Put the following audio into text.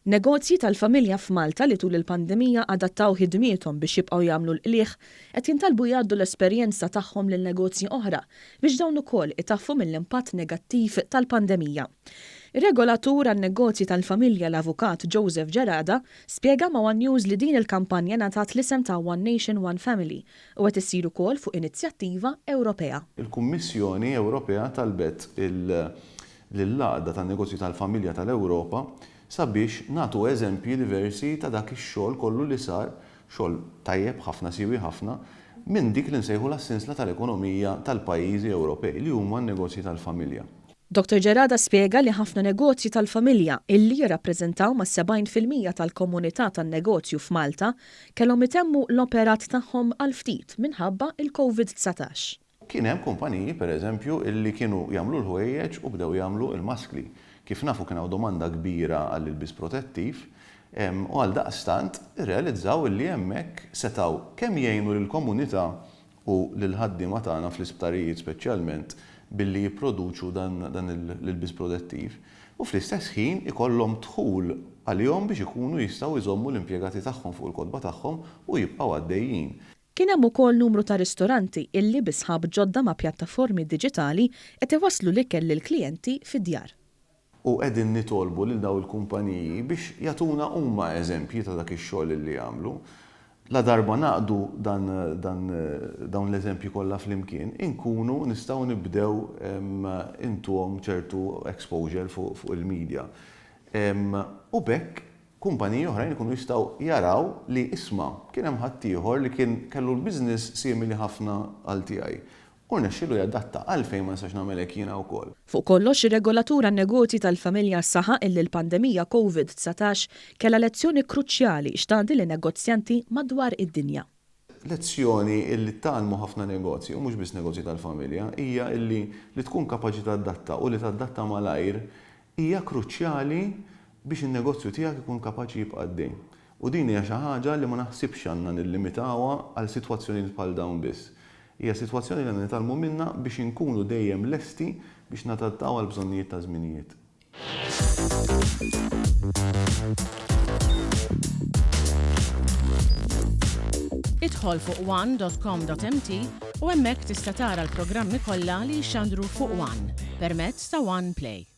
Negozji tal-familja f'Malta li tul il-pandemija adattaw ħidmiethom biex jibqgħu jagħmlu l-qligħ qed jintalbu jgħaddu l-esperjenza tagħhom lil negozji oħra biex dawn ukoll itaffu mill-impatt negattiv tal-pandemija. Ir-regolatur għan-negozji tal-familja l-Avukat Joseph Gerada spjega ma' one News li din il-kampanja ngħatat l-isem ta' One Nation One Family u qed issir ukoll fuq inizjattiva Ewropea. Il-Kummissjoni Ewropea talbet lill-Għaqda tan-Negozji tal-Familja tal-Ewropa sabiex nagħtu eżempji diversi ta' dak ix-xogħol kollu li sar, xogħol tajjeb ħafna, siewi ħafna, minn dik li nsejħulha s-sinsla tal-ekonomija tal-pajjiżi Ewropej, li huma n-negozji tal-familja. Dottor Gerada spjega li ħafna negozji tal-familja, illi jirrappreżentaw mas-70% tal-komunità tan-negozju f'Malta, kellhom itemmu l-operat tagħhom għal ftit minħabba l-Covid 19. Kien hemm kumpaniji, per eżempju, illi kienu jagħmlu l-ħwejjeġ u bdew jagħmlu l-maskli. Kif nafu kien hawn domanda kbira għall-ilbies protettiv u għaldaqstant irrealizzaw illi hemmhekk setgħu kemm jgħinu lill-komunità u lill-ħaddiema tagħna fl-isptarijiet speċjalment billi jipproduċu dan l-ilbies protettiv u fl-istess ħin ikollhom dħul għalihom biex ikunu jistgħu jżommu l-impjegati tagħhom fuq il-kotba tagħhom u jibqgħu għaddejjin. Kien hemm ukoll numru ta' ristoranti illi bi sħab ġodda ma' pjattaformi diġitali qed iwasslu l-ikel lill-klijenti fid-djar. U qegħdin nitolbu lil dawn il-kumpaniji biex jagħtuna huma eżempji ta' dak ix-xogħol li jagħmlu. Ladarba ngħaqqdu dan dan dawn l-eżempji kollha flimkien, inkunu nistgħu nibdew intuhom ċertu exposure fuq fuq il-media. U b'hekk kumpaniji oħrajn ikunu jistgħu jaraw li isma' kien hemm ħaddieħor li kien kellu l-business simili ħafna għal tiegħi u rnexxielu jadatta, għalfejn ma nistax nagħmel hekk jiena wkoll? Fuq kollox, ir-regolatur għan-negozji tal-familja saħaq illi l-pandemija Covid 19 kellha lezzjoni kruċjali x'tgħaddi lin-negozjanti madwar id-dinja. Lezzjoni illi tgħallmu ħafna negozji, u mhux biss negozji tal-familja, hija illi li tkun kapaċi tadatta u li tadatta malajr hija kruċjali biex in-negozju tiegħek ikun kapaċi jibqa' għaddej. U din hija xi ħaġa li ma naħsibx għandna nillimitawha għal sitwazzjonijiet bħal dawn biss. Hija sitwazzjoni li għandna nitgħallmu minnha biex inkunu dejjem lesti biex nadattaw għall-bżonnijiet taż-żminijiet. Idħol fuq one dot com dot mt u hemmhekk tista' tara l-programmi kollha li jixxandru fuq one permezz ta' One Play.